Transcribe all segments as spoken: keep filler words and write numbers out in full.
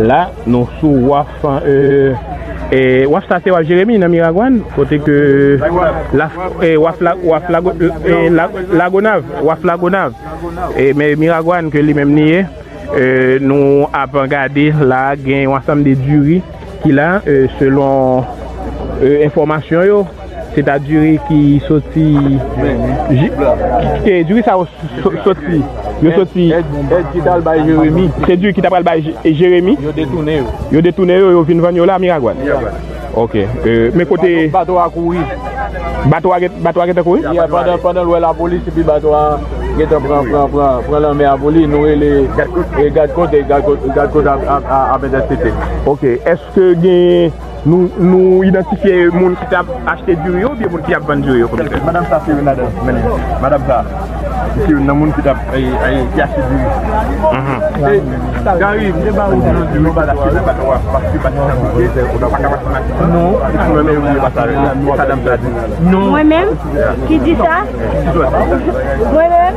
La, nou sou waf, e, e, waf sa se waf Jeremi nan Miragwàn, kote ke la, e, waf la, waf Lago-, e, la, Lagonav, waf Lagonav. E, men Miragwàn ke li menm li ye, e, nou ap gade la, gen yon ansanm de diri ki la, e, selon, e, enfòmasyon yo, se ta diri ki soti, ji-, e, diri sa yo so-, soti, yo soti. Èd, èd ki t al bay Jeremi. Se diri ki ta pral bay Je-, Jeremi. Yo detounen yo. Yo detounen yo, yo vin vann yo la, Miragwàn. Miragwàn. Ok. E, men kote bato, bato a kouri. Bato a gen, bato a gentan kouri? Yeah, pandan, pandan l wè lapolis, epi bato a gentan pran, pran, pran, pran lanmè a pou li, nou rele, e, gad kot, e, gad kot, gad kot ap, ap, ap, ap entèsepte. Ok. Èske gen, nou, nou idantifye moun ki t ap achte diri yo oubyen moun ki ap vann diri yo, komisè? Madanm sa se youn ladan, mennen. Madanm sa, se youn nan moun ki t ap, e, e, ki achte diri. Mhm. E, Gary, m te ba ou nan diri, ou pa t achte nan bato a, paske bato a koute, ou pa ka pase nan aksidan. Non. E pou mwen menm, ou pa sa, sa dam sa di. Non. Mwen menm? Ki di sa? Mwen menm?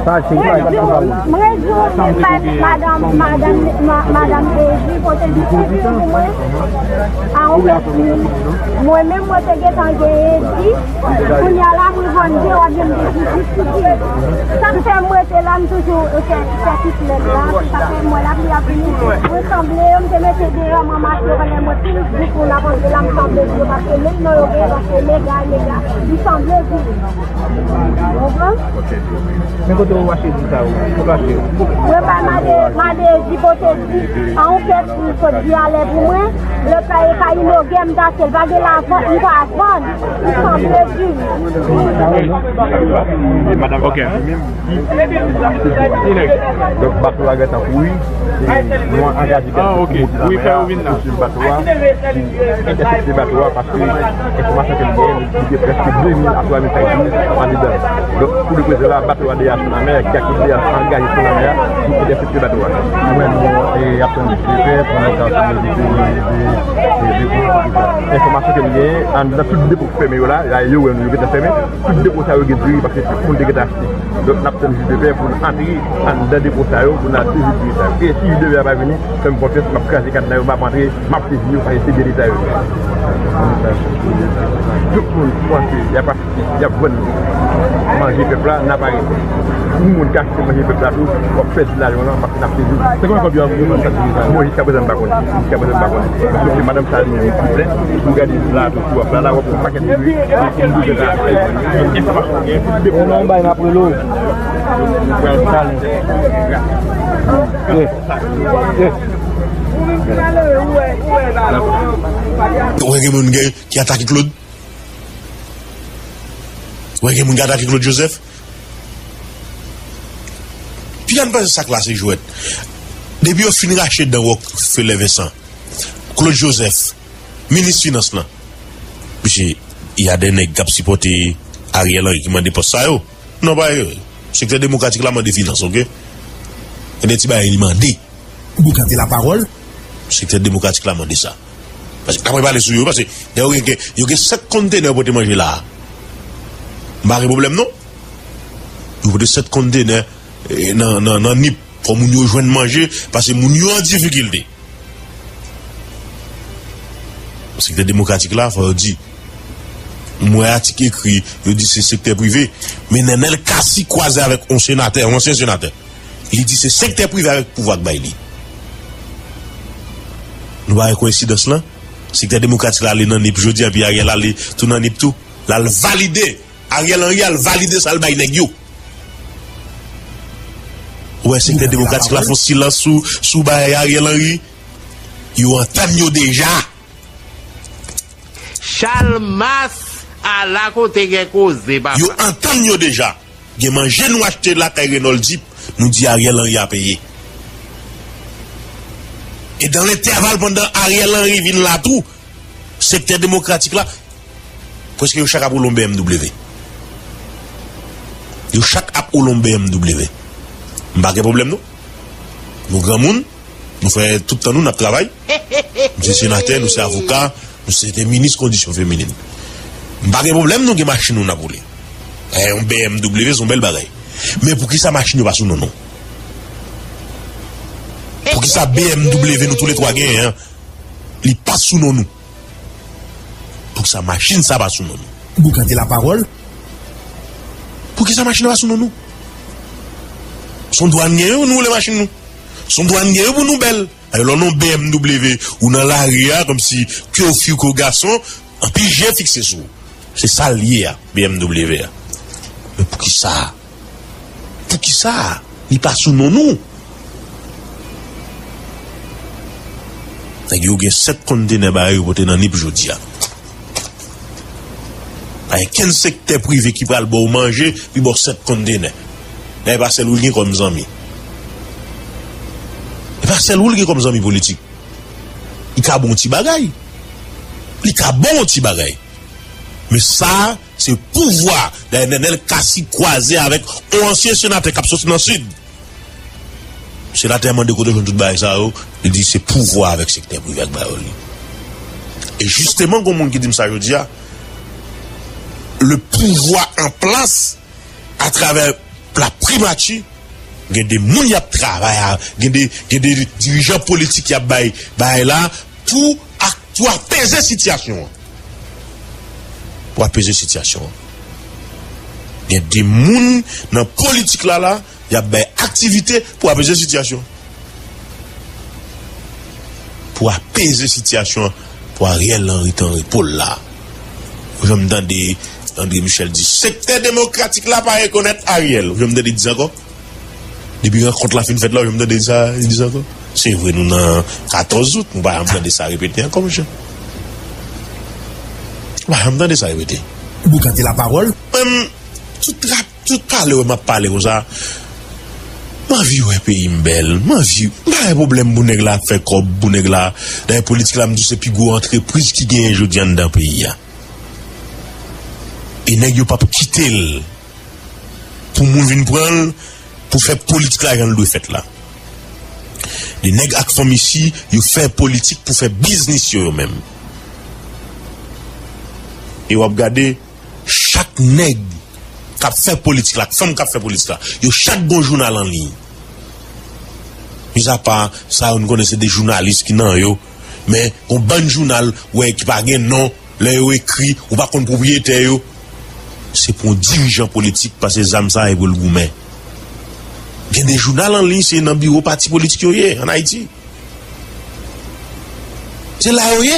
Mwen di w, mwen di w, madanm, madanm, ma-, madanm Dezi pote di pou mwen. A, ou fè, mwen menm, mwen te gentan gen Edi. Kounye a la, mwen vann de, w ap jwenn de di, di, di, di. Sa k fè mwen rete la, m toujou fè, fè ti plèd la. Sa k fè mwen la, li ap vini. Mwen sanble, m te mete deyò, m ranmase yo, pandan mwen pil group moun ap antre la, m sanble di yo, paske menm non yo gen, paske mega, mega. M sanble di yo. Ou konprann? Men kote w achte di sa yo? Kote w achte yo? Mwen bay mande, mande di pote di. An ou kèt m sot di alè pou mwen. Lòt la e ka inogè m ta achte l. Pa gen lavan, m ka vann. M sanble di. Ok. Donk, bato a gentan kouri. E nou angaje kèk moun pou monte nan mè a, pou swiv bato a, pou entèsepte bato a, paske enfòmasyon ke m genyen, li gen prèske de mil a twa mil kay diri andedan. Donk, pou leprezan la, bato a deja sou lanmè, kèk moun deja angaje sou lanmè a, pou entèsepte bato a. Nou menm, nou, e, ap tann jisdepè pou nou ka fini vizite, e, e, depo, tout sa. Enfòmasyon ke m genyen, anndan tout depo ki fèmen yo la, la, yo wè nou, yo gentan fèmen, tout depo sa yo gen diri, paske tout moun te gentan achte. Donk, n ap tann jisdepè pou n antre anndan depo sa yo, pou n al sezi diri sa yo. E si jisdepè a pa vini, fè m konfyans, m ap kraze kadna yo, m ap antre, m ap sezi yo, paske se byen Leta yo ye. Tout moun panse y ap achte, y ap vann manje pèp la, n ap arete. Tout moun k achte manje pèp la tou, w ap pèdi lajan w lan, paske n ap sezi w. Se konbyen kòb yo ap vann sa diri sa yo? Bon, jiska prezan, m pa konnen. Jiska prezan, m pa konnen. Paske se madanm sa li menm ki plen. Si w gade la tou, sou waf la, la, w ap wè yon pakèt diri. Ou nan yon bay m ap rele w. Ou wè gen moun gen, ki atake Claude? Ou wè gen moun ki atake Claude Joseph? Piga n panse sa k la se jwèt. Depi yo fin rache dan Rockfeller Vincent, Claude Joseph, minis finans lan, mesye, y a de nèg k ap sipòte Ariel Henry ki mande pòs sa yo. Non, pa yo. Sektè demokratik la mande finans, oke? Gen de ti bagay li mande. Ou gade lapawòl. Sektè demokratik la mande sa. Paske, apre pale sou yo, paske, yo gen, yo gen sèt kontenè pou te manje la a. M pa gen pwoblèm, non. Yo pote sèt kontenè, e, nan, nan, nan Nip. Fò moun yo jwenn manje, paske moun yo an difikilte. Sektè demokratik la, fò yo di. M wè atik ekri, yo di se sektè prive. Men Nenel Cassy kwaze avèk yon senatè, yon ansyen senatè. Li di se sektè prive avèk pouvwa k bay li. Nou pa wè koyensidans lan? Sektè demokratik la ale nan Nip jodi a, epi Ariel ale tou nan Nip tou. L al valide. Ariel Henry al valide sa l bay nèg yo. Ou wè sektè demokratik la fè silans sou, sou bagay Ariel Henry. Yo antann yo deja. Chalmas, ala kote gen koze, papa. Yo antann yo deja. Gen manje nou achte lakay Renold Dip, nou di Ariel Henry a peye. E dan lentèval, pandan Ariel Henry vin la tou, sektè demokratik la, prèske yo chak ap woule yon B M W. Yo chak ap woule yon B M W. M pa gen pwoblèm, non. Nou granmoun, nou fè tout tan nou, n ap travay. Nou se senatè, nou se avoka, nou se te minis kondisyon feminin. M pa gen pwoblèm, nou gen machin nou n ap woule. E, yon B M W, se yon bèl bagay. Men poukisa machin yo pa sou non nou? Poukisa B M W nou toulètwa genyen an, li pa sou non nou? Poukisa machin sa pa sou non nou? Boukante lapawòl. Poukisa machin nan pa sou non nou? Se yon dwa n genyen pou nou woule machin nou. Se yon dwa n genyen pou nou bèl. Alò, lè w nan B M W, ou nan lari a, kòmsi ke w fi, ke w gason, anpil je fikse sou ou. Se sa l ye a, B M W a. Men poukisa? Poukisa? Li pa sou non nou. Nèg yo gen sèt kontenè ba yo, yo pote nan Nip jodi a. Pa gen kenn sektè prive ki pral ba w manje, li ba w sèt kontenè. Dayè, e pa sèl ou l gen kòm zanmi. E pa sèl ou l gen kòm zanmi politik. Li ka ba w yon ti bagay. Li ka ba w yon ti bagay. Men sa, se pouvwa. Dayè, Nènèl Cassy kwaze avèk yon ansyen senatè k ap soti nan Sid. Senatè a mande kote w jwenn tout bagay sa yo, li di se pouvwa avèk sektè prive a k ba yo li. E jisteman, gen moun ki di m sa jodi a, le pouvwa an plas atravè la primati, gen de moun y ap travay a, gen de, gen de dirijan politik y ap bay, bay la pou, ak, pou apeze sitiyasyon an. Pou apeze sitiyasyon an. Gen de moun nan politik la la, y ap bay aktivite pou apeze sitiyasyon. Pou apeze sitiyasyon, pou Ariel Henry te an repo l la. Ou janm tande André Michel di, sektè demokratik la pa rekonèt Ariel. Ou janm tande di sa ankò? Depi rankont la fin fèt la, ou janm tande sa, di sa ankò? Se vre, nou nan katòz out, nou pa janm tande sa repete ankò, monchè. Nou pa janm tande sa repete. Boukante lapawòl. Menm, tout rap Tout talè w ap pale konsa, m anvi wè peyi m bèl, m anvi, m pa gen pwoblèm pou nèg la ap fè kòb, pou nèg la. Dayè, politik la, m di w, se pi gwo antrepriz ki genyen jodi a anndan peyi a. E nèg yo p ap kite l pou moun vin pran l, pou fè politik la jan l dwe fèt la. De nèg ak fanm isi, yo fè politik pou fè biznis yo, yo menm. E w ap gade, chak nèg k ap fè politik la, ak fanm k ap fè politik la, yo chak gen yon jounal an liy. Mizapa sa yo, nou konnen se de jounalis ki nan yo, men yon bann jounal, ou wè, ki pa gen non, lè yo ekri, ou pa konn pwopriyetè yo. Se pou yon dirijan politik pase zam sa e pou l goumen. Gen de jounal an liy, se nan biwo pati politik yo ye, ann Ayiti. Se la yo ye.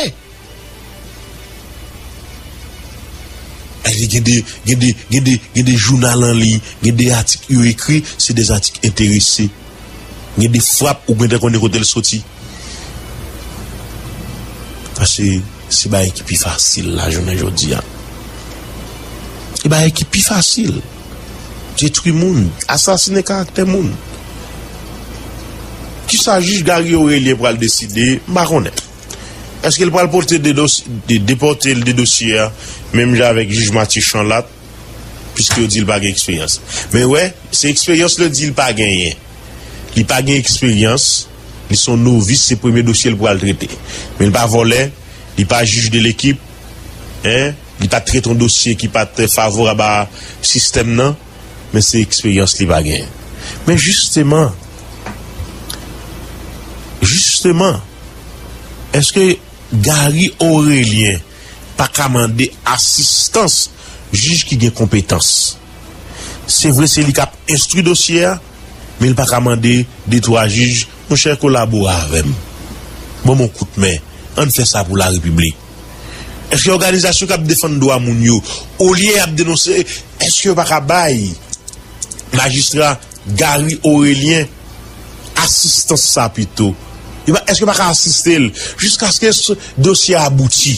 Ay, gen de, gen de, gen de, gen de jounal an liy, gen de atik yo ekri, se de atik enterese. Gen de frap ou gentan konnen kote l soti. Paske se bagay ki pi fasil la, jounen jodi a. Se bagay ki pi fasil. Detwi moun, asasinen karaktè moun. Kisa jij Gary Orélien pral deside, m pa konnen. Èske l pral pote de dos-, de, depòte l de dosye a, menm jan avèk jij Mathieu Chanlat, piske yo di l pa gen eksperyans? Men wè, se eksperyans l di l pa genyen. Li pa gen eksperyans, li se yon novis, se premye dosye l pral trete. Men l pa vòlè, li pa jij de lekip, en, li pa t trete yon dosye ki pa t favorab a sistèm nan, men se eksperyans li pa genyen. Men jisteman, jisteman, èske Gary Orélien pa ka mande asistans jij ki gen konpetans? Se vre, se li k ap enstwi dosye a, men li pa ka mande de twa jij, monchè, kolabore avè m. Ban m yon kout men. Ann fè sa pou larepiblik. Èske òganizasyon k ap defann dwa moun yo, olye y ap denonse, èske yo pa ka bay majistra Gary Orélien asistans sa pito? Yo pa, èske yo pa ka asiste l jiskaske s-, dosye a abouti?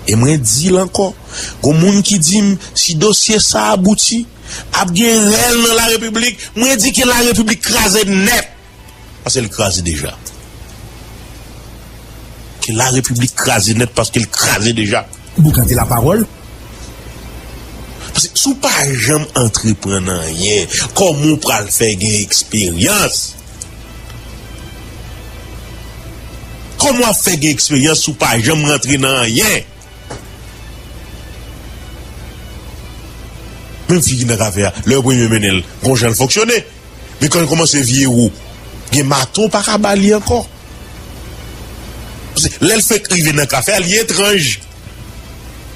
E mwen di l ankò, gon moun ki di m, si dosye sa abouti, ap gen rèl nan larepiblik. Mwen di ke larepiblik kraze nèt. Paske l kraze deja. Ke larepiblik kraze nèt paske l kraze deja. Boukante lapawòl. Paske si w pa janm antreprann anyen, kòman w pral fè gen eksperyans? Kòman w ap fè gen eksperyans si w pa janm rantre nan anyen? Menm fi ki nan kafe a, lè yo premye mennen l, gon jan l fonksyone. Men kan l kòmanse vye wo, Gen mato w pa ka ba li ankò. Paske lè l fenk rive nan kafe a, li etranj.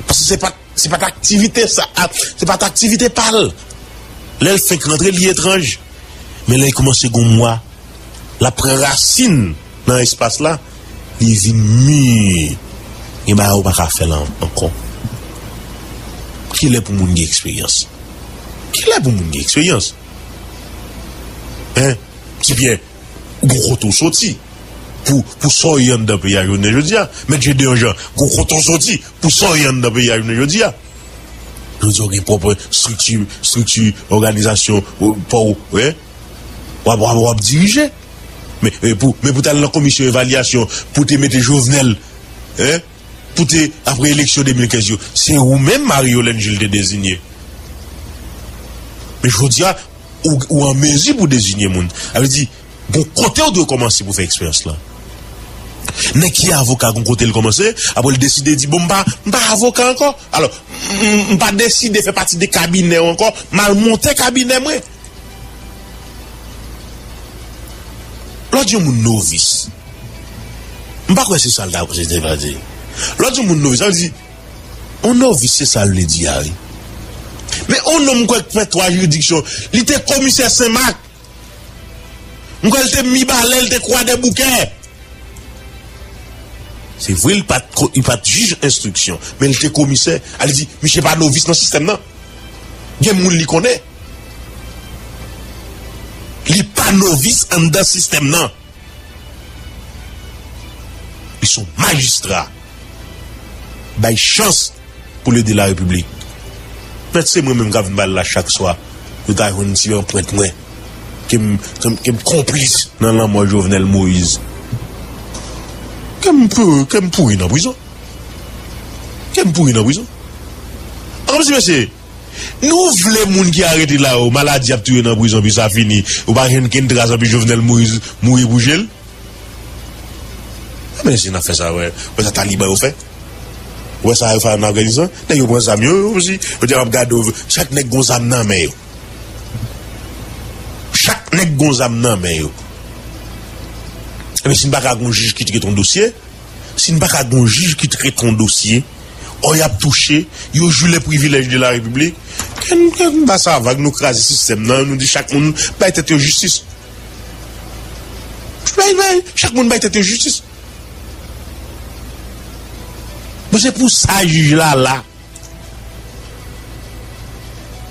Paske se pa, se pa t aktivite sa, a, se pa t aktivite pa l. Lè l fenk rantre, li etranj. Men lè l kòmanse gon mwa, l ap pran rasin nan espas la, li vin mir. Gen bagay ou pa ka fè l an-, ankò. Kilè pou moun gen eksperyans? Kilè pou moun gen eksperyans? Hein? Ti Pyè, gon kote w soti pou, pou sa w ye anndan peyi a jounen jodi a. Mèt Jedeon Jean, gon kote w soti pou sa w ye anndan peyi a jounen jodi a. Jodi a, w gen pwòp estrikti, estrikti, òganizasyon, pa w, wi. W ap, w ap, w ap dirije. Men, men pou, men pou t al nan komisyon evalyasyon, pou te mete Jovenel, hein, pou te, apre eleksyon de mil kenz yo, se ou menm, Marie Yolène Gilles, te deziye. Men jodi a, ou, ou an mezi pou deziye moun. Sa vle di, gon kote w dwe kòmanse pou fè eksperyans lan. Nèg ki avoka, gon kote l kòmanse, apre l deside di, bon, m pa, m pa avoka ankò. Alò, m, m, m pa deside fè pati de kabinè w ankò, m al monte kabinè mwen. Lè w di yon moun novis, m pa kwè se sa l ta, se te vle di. Lè w di yon moun novis, sa vle di, yon novis, se sa l vle di a, wi. Men yon nonm, m kwè, k fè twa jiridiksyon, li te komisè Senmak. M kwè l te Mibalè, l te Kwadèboukè. Se vre, li pa t ko-, li pa t jij enstriksyon, men li te komisè. Ale di, misye pa novis nan sistèm nan. Gen moun li konnen. Li pa novis anndan sistèm nan. Li se yon majistra. Bay chans pou l ede larepiblik. Mèt, se mwen menm k ap vin pale la chak swa. Yo ta jwenn ti anprent mwen. Ke m, ke m, ke m konplis nan lanmò Jovenel Moïse. Ke m pou-, ke m pouri nan prizon. Ke m pouri nan prizon. An, kòmsi, mesye, nou vle moun ki arete la yo, maladi ap touye nan prizon, pi sa fini. Ou pa jwenn kenn tras, anpi Jovenel Moïse mouri pou je l. Men si n ap fè sa, wè, wè sa Taliban yo fè. Wè sa yo fè an Afganistan. Nèg yo pran zam yo, yo, si, yo te ap gade w, chak nèg gon zam nan men yo. Chak nèg gon zam nan men yo. Ebyen, si n pa ka gon jij ki trete yon dosye, si n pa ka gon jij ki trete yon dosye, ò y ap touche, yo jwi le privilèj de la Repiblik, ke n, ke n ba sa vag, nou kraze sistèm nan, nou di chak moun bay tèt yo jistis. Bay, bay, chak moun bay tèt yo jistis. Bon, se pou sa jij la la.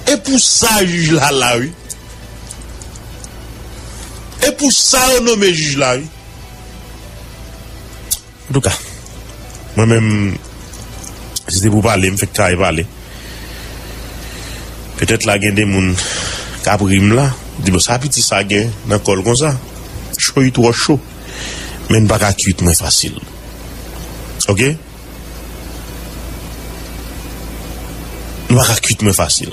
E pou sa jij la la, wi. E pou sa yo nonmen jij la, wi. Antouka, mwen menm, si se pou pale, m fèk kare pale. Petèt la gen de moun k ap ri m la, di, "Bon, sa piti sa gen nan kò l konsa? Cho, li twò cho." Men n pa ka kwit mwen fasil. Oke? Nou pa ka kwit mwen fasil.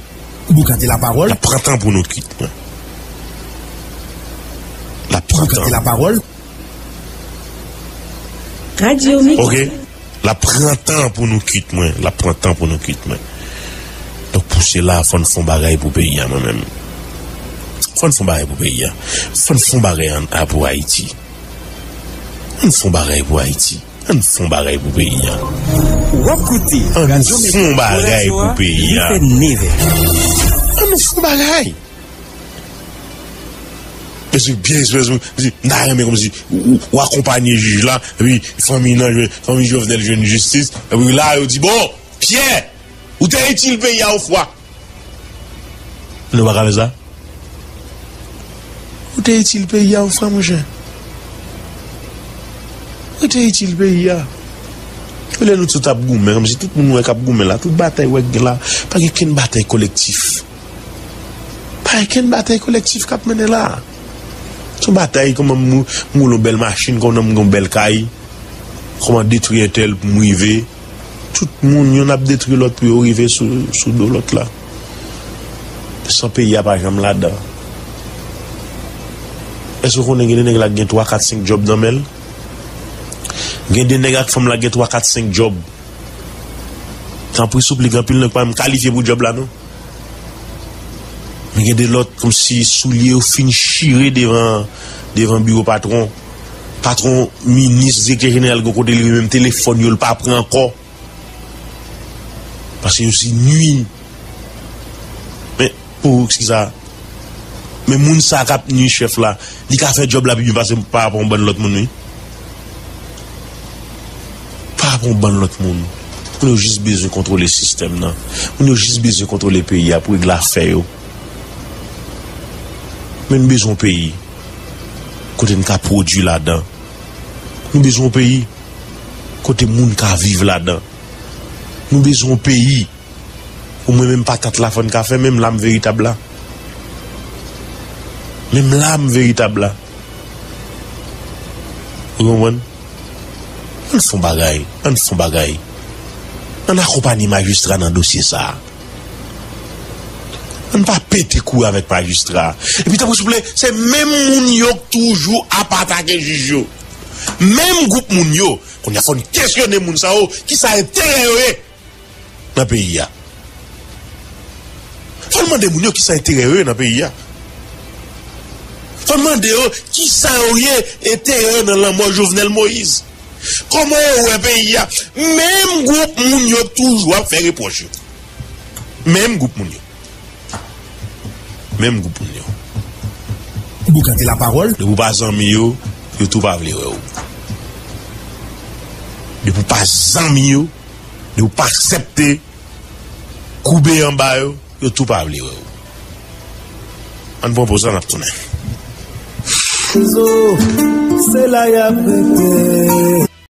Boukante la pawòl. L ap pran tan pou nou kwit mwen. L ap pran tan. Boukante la pawòl. Radio Mix. Oke? L ap pran tan pou nou kwit mwen. L ap pran tan pou nou kwit mwen. Donk, pou sela, fò n fè yon bagay pou peyi a, mwen menm. Fò n fè yon bagay pou peyi a. Fò n fè yon bagay an, a, pou Ayiti. Ann fè yon bagay pou Ayiti. Ann fè yon bagay pou peyi a. W ap koute Radyo Mega, yon bagay pou peyi a. Ann fè yon bagay. Mesye, byen eksprès, m ta renmen kòmsi ou, ou, ou akonpanye jij la, epi fanmi nan jwenn, fanmi Jovenel jwenn jistis, epi la, yo di, "Bon, Pyè, ou te itil peyi a yon fwa." Nou pa ka fè sa? Ou te itil peyi a, yon fwa, monchè. Ou te itil peyi a. Olye nou tout ap goumen, kòmsi tout moun wè k ap goumen la, tout batay wè k gen la, pa gen kenn batay kolektif. Pa gen kenn batay kolektif k ap mennen la. Se yon batay kòman m, m woule yon bèl machin, kòman m gen yon bèl kay, kòman detwi entèl pou m rive. Tout moun, yonn ap detwi lòt pou yo rive sou, sou do lòt la. San peyi a pa janm ladan. Èske w konnen gen de nèg la gen twa, kat, senk djòb nan men l? Gen de nèg ak fanm la gen twa, kat, senk djòb. Tanpri, souple, gen anpil nèg pa menm kalifye pou djòb la, non. Gen de lòt kòmsi soulye yo fin chire devan, devan biwo patwon. Patwon, minis, direktè jeneral gen kote li menm telefòn yo l pa pran ankò. Paske yo se nwi. Men, pou ki sa? Men moun sa k ap nwi chèf la, li ka fè djòb la pi byen pase pa rapò yon bann lòt moun, wi. Pa rapò yon bann lòt moun. Moun yo jis bezwen kontwole sistèm nan. Moun yo jis bezwen kontwole peyi a pou regle afè yo. Men nou bezwen yon peyi kote n ka pwodui ladan. Nou bezwen yon peyi kote moun ka viv ladan. Nou bezwen yon peyi. Ou mwen menm patat la fò n ka fè menm lam veritab la. Menm lam veritab la. Ou konprann? Ann fè yon bagay. Ann fè yon bagay. Ann akonpanye majistra nan dosye sa a. Ann pa pete kou avèk majistra. Epi tanpri souple, se menm moun yo k toujou ap atake jij yo. Menm gwoup moun yo. Kounye a fò n kesyone moun sa yo, ki sa enterè yo ye nan peyi a. Fò n mande moun yo ki sa enterè yo ye nan peyi a. Fò n mande yo ki sa yo ye, enterè yo nan lanmò Jovenel Moïse. Kòman yo wè peyi a? Menm gwoup moun yo toujou ap fè repwòch yo. Menm gwoup moun yo. Menm gwoup moun yo. Boukante lapawòl. Depi w pa zanmi yo, yo tou pa vle wè w. Depi w pa zanmi yo, depi w pa aksepte koube anba yo, yo tou pa vle wè w. Ann pran poz la, n ap tounen. Zo, se la y ap rete.